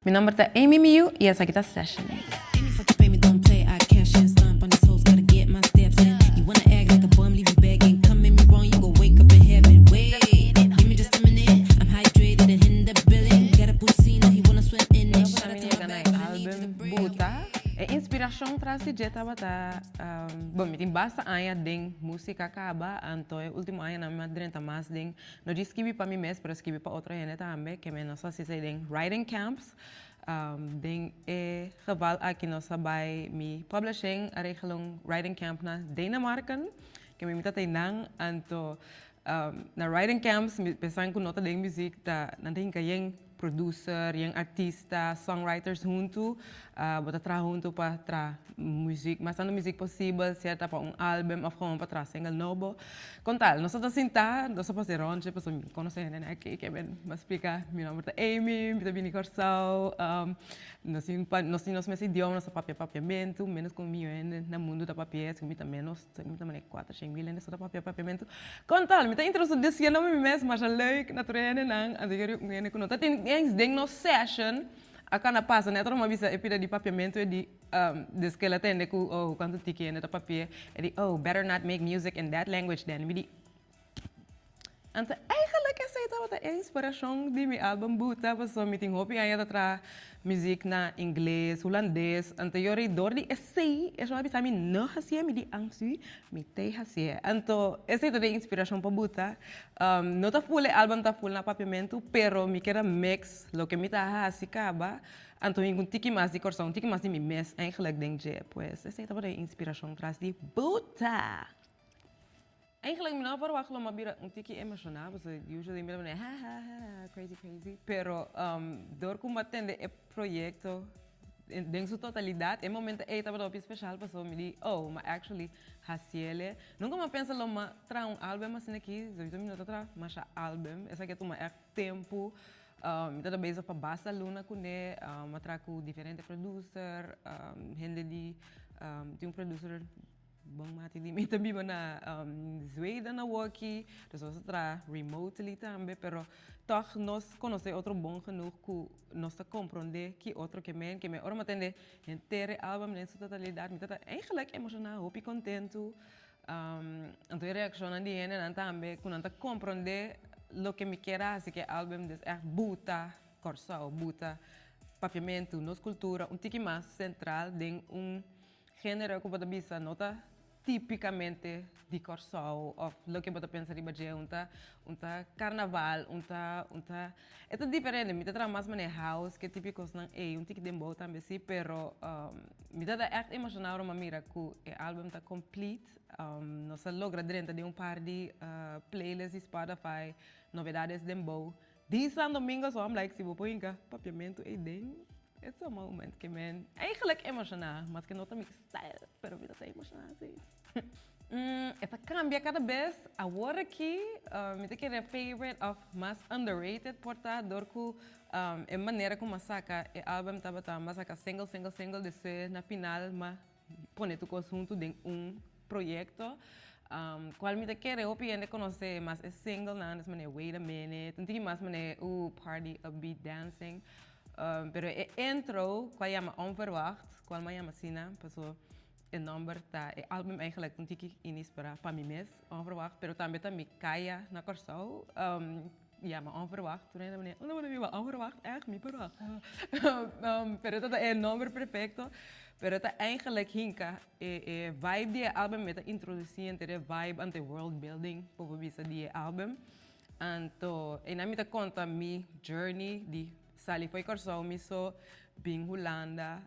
Mi nomber ta Amy Miu y esaki ta Sessions. Buta e inspiracion tras di dje tabata, bon, mi tin basta aña den musica caba, anto e ultimo añanan mi a drenta mas den No djis skibi pa mi mes, pero skibi pa otro hende tambe, ke men nos a hasi esei den writing camps. Den e geval aki nos a bai mi publishing a regel un writing camp na Denemarken, ke mi ta teinan, anto na writing camps mi pensa ku no ta den muzik ta nan ta hinka yen producer, yen artista, songwriters huntu, bo ta traha huntu pa traha muzik, mas tantu muzik posibel, sea ta pa un album of gewoon pa traha single nobo. Kon tal, nos ta sinta, nos ta pasa e rondje pasobra mi konosé hendenan aki, ke men a splika mi nomber ta Amy, mi ta bini Kòrsou, nos tin nos tin nos mes idioma, nos ta papia papiamentu, menos ku miyo hende na mundu ta papia, mi ta menos. Mi ta mane kuater shen mil hende so ta papia papiamentu. Kon tal, mi ta introduciendo mi mes masha leuk na tur e hendenan, anto yori un hende ku no ta tin eens den nos session a kana pasa net ora mi a bisa e pida di papiamentu e di des ku el a tende ku oh kuantu tiki hende ta papia e di oh better not make music in that language then. Mi di Anto eigenlijk esei tabata e inspirashon di mi album Buta pasobra mi tin hopi aña ta traha muziek na ingles, hulandes, anto yori dor di esei e shon a bisa mi no hasié, mi di ansi mi tei hasié. Anto esei ta e inspirashon pa Buta. No ta full e album ta full na papiamentu pero mi keda mix loke mi ta hasi kaba anto mi un tiki mas di Kòrsou, un tiki mas di mi mes eigenlijk den dje. Pues esei tabata e inspirashon tras di Buta. Eigenlijk mi no a verwacht lo mi a bira un tiki emocioná pasobra usually mi ta manera ha ha ha crazy crazy pero dor ku mi a tende e proyekto den su totalidat e momento ei tabata hopi special pasobra mi di oh mi a actually hasiele. Nunka mi a pensa lo mi a traha un album asina aki sowieso mi no ta traha masha album esaki a tuma ègt tempu mi tabata bezig pa basta luna kuné mi a traha ku diferente producer hende di tin un producer. Bon mati di mi ta biba na Zweden awoki, dus nos ta traha remotely tambe, pero tòg nos konosé otro bon genoeg ku nos ta komprondé ki otro ke men, ke men ora mi a tende henter e album den su totalidat mi ta eigenlijk emoshoná, hopi kontentu. Anto e reakshonnan di hendenan tambe ku nan ta komprondé loke mi kier a hasi ku e album, dus ègt buta Kòrsou, buta Papiamentu, nos kultura un tiki mas sentral den un Género ku bo ta bisa no ta típikamente di Kòrsou òf loke bo ta pensa riba dje, un ta un ta karnaval, un ta un ta e ta diferente, mi ta traha mas manera house ke tipo di kosnan ei, un tiki dembow tambe si, pero mi ta ta ègt emoshoná ora mi a mira ku e album ta complete, nos a logra drenta den un par di playlist di Spotify, novedades dembow di San Domingo, so I'm like si bo por hinka papiamentu ei den. It's a moment ke men eigenlijk emoshoná, maske no ta mi style, pero mi ta ta emoshoná si. E ta kambia kada bes, awor aki mi ta kere favorite of mas underrated por ta dor ku e manera ku mi a saka e album tabata mi a saka single single single despues na final mi a pone tur kos huntu den un proyekto kual mi ta kere hopi hende konosé mas e singlenan des manera wait a minute un tiki mas manera party upbeat dancing. Pero e intro cual yama Onverwacht, cual mi a yama asina paso e nomber ta e album eigenlijk un tiki inispera pa mi mes, Onverwacht, pero tambe ta mi kaya na Kòrsou yama Onverwacht. Tur hende a manera, unda bo ta biba? Onverwacht? Echt? Mi verwacht. Pero ta e nomber perfecto, pero ta eigenlijk hinka e e vibe di e album, mi ta introduci henter e vibe ante world building por por bisa di e album. Anto einan mi ta konta mi journey di sali fo'i Kòrsou mi so bin Hulanda,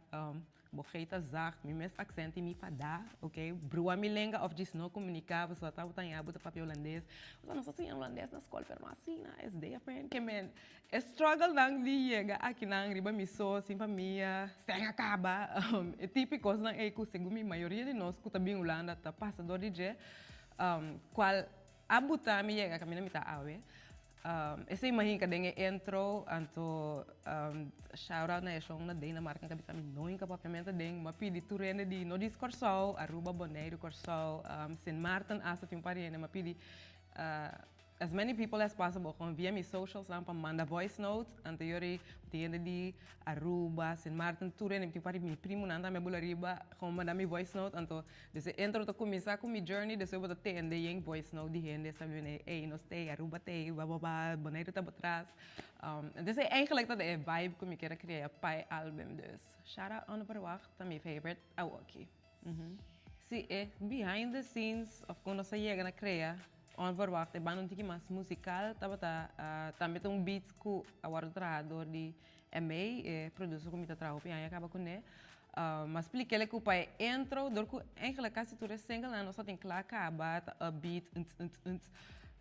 bo gei ta zacht, mi mes aksent i mi fadá, ok, brua mi lenga òf djis no komuniká pasobra tabata ña bo ta papia hulandes, pasobra nos ta siña hulandes na skol pero no asina, es different, ke men e strugglenan di yega akinan riba mi so sin famia, sèn a kaba, e tipo di kosnan ei ku segun mi mayoria di nos ku ta bin Hulanda ta pasa dor di dje, kual. A buta mi yega kaminda mi ta awe. Esei mahinka den e intro, anto shout out na e shon na Denemarken ta bisa mi no hinka papiamento den, mi a pidi tur hende di no djis Kòrsou, Aruba, Boneiru, Kòrsou, Sint Maarten hasta tin un par di hende, mi a pidi. as many people as possible, gewoon via mi socials nan pa manda voice notes. Anto yori tin hende di Aruba, Sint Maarten, tur hende, tin parti mi primo nan tambe bula riba, gewoon manda mi voice note. Anto dus e intro ta cuminsa cu mi journey, despues bo ta tende yen voice note di hende sa bini, "Ey, nos tey, Aruba tey, ba ba ba, Bonaire ta atras." Dus eigenlijk dat e vibe cu mi kier crea pa e album. Dus shout out Onverwacht, ta mi favorite awoki. Si, e behind the scenes of con nos a yega na crea Onverwacht, e banda un tiki mas musical, tabata tambe un beats cu a wordo traha door di MA, e producer cu mi ta traha hopi aña caba cune. Mas expliquei cu pa e intro, door cu eigenlijk casi tur e single nan nos tin cla caba, ta upbeat, nt, nt, nt,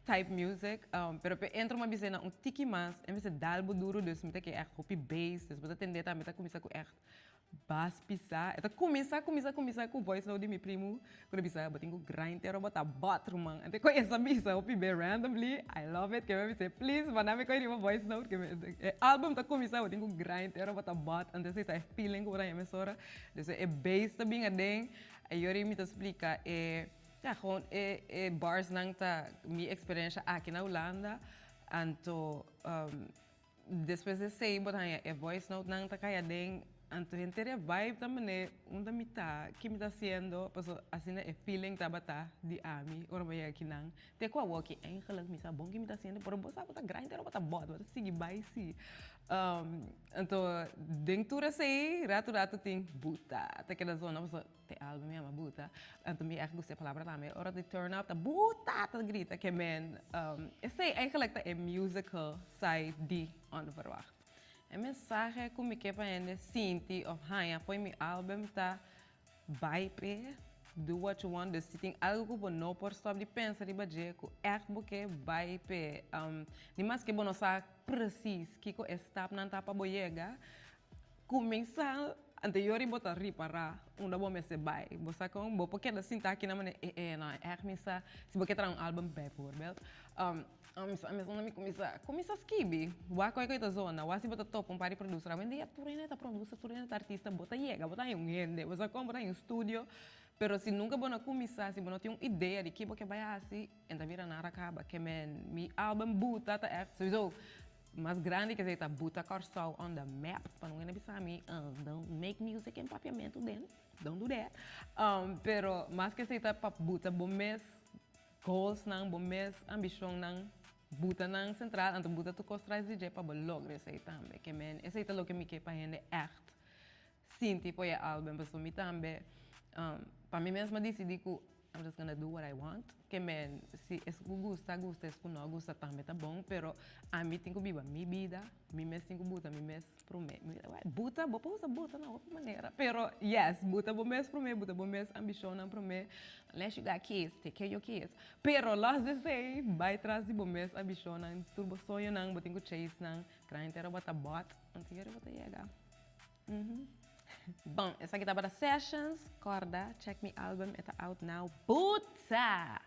type music. Pero pa intro m'a bis'e na un tiki mas, en bes dal bo duro, dus mi ta ke echt hopi bass, dus bo ta tende tambe ta cuminsa cu echt bass pisa. E ta cuminsa, cuminsa, cuminsa cu voice note di mi primo, cu e bisa, "Bo tin cu grind pero bo ta bot, ruman." Anto cu e sa bisa hopi be randomly, I love it, cu mi bisa, "Please, manda mi cu riba voice note," cu e album ta cuminsa, "Bo tin cu grind pero bo ta bot," anto esey ta e feeling cu bo ta mesora. Dus e bass ta bin aden, y yori mi ta explica e, ja, gewoon e bars nan ta mi experiencia aki na Hulanda. Anto despues di esey bo e voice note nan ta cay aden, anto henter e vibe tambe ne unda mi ta, kico mi ta haciendo, paso asina e feeling tabata di ami ora mi yega akinan te cu awoki. Eigenlijk mi sa bon kico mi ta haciendo, pero bo sa bo ta grind pero bo ta bot, bo ta sigui bay si. Anto den tur esey rato rato tin buta ta keda zona, paso te album yama Buta. Anto mi echt gusta e palabra tambe, ora di turn up ta buta, ta grita. Ke men esey eigenlijk ta e musical side di Onverwacht. E mensahe cu mi ke pa hende sinti of haya for mi album ta bay pe, do what you want. Dus si tin algo cu bo no por stop di pensa riba dje, cu echt bo ke, bay pe. Ni maske bo no sa precies kico e stap nan ta pa bo yega, cuminsa, anto yori bo ta ripara unda bo mester bay. Bo sa con bo por keda sinta aki na manera e no echt mi sa. Si bo ke traha un album bijvoorbeeld, mi sa mi cuminsa, cuminsa skibi, wak koi ta zona, wak si bo ta topa un par di producer. Awendia tur hende ta producer, tur hende ta artista. Bo ta yega, bo ta un hende, bo sa con bo ta un studio. Pero si nunca bo no cuminsa, si bo no tin un idea di kico bo ke bay haci, e ta bira nada caba. Ke men mi album Buta ta echt sowieso mas grandi cu ta buta Corsou on the map, pa no bisa mi, "Don't make music in Papiamento then, don't do that." Pero mas cu ta pa buta bo mes goals nan, bo mes ambicion nan, buta nan central, anto buta tur cos tras di dje pa bo logra esey tambe. Ke men esey ta loke mi ke pa hende echt sinti pa e album, paso mi tambe pa mi mes a dicidi cu I'm just gonna do what I want. Ke men si es cu gusta, gusta, es cu no gusta tambe ta bon, pero ami tin cu biba mi bida, mi mes tin cu buta mi mes prome. Buta, bo por usa buta na otro manera, pero yes, buta bo mes prome, buta bo mes ambicion nan prome. Unless you got kids, take care of your kids. Pero los di esey, bay tras di bo mes ambicion nan, tur bo soño nan, bo tin cu chase nan, grind pero bo ta bot, anto yori bo ta yega. Bon, esaki tabata Sessions. Corda, check mi album, e ta out now. Buta!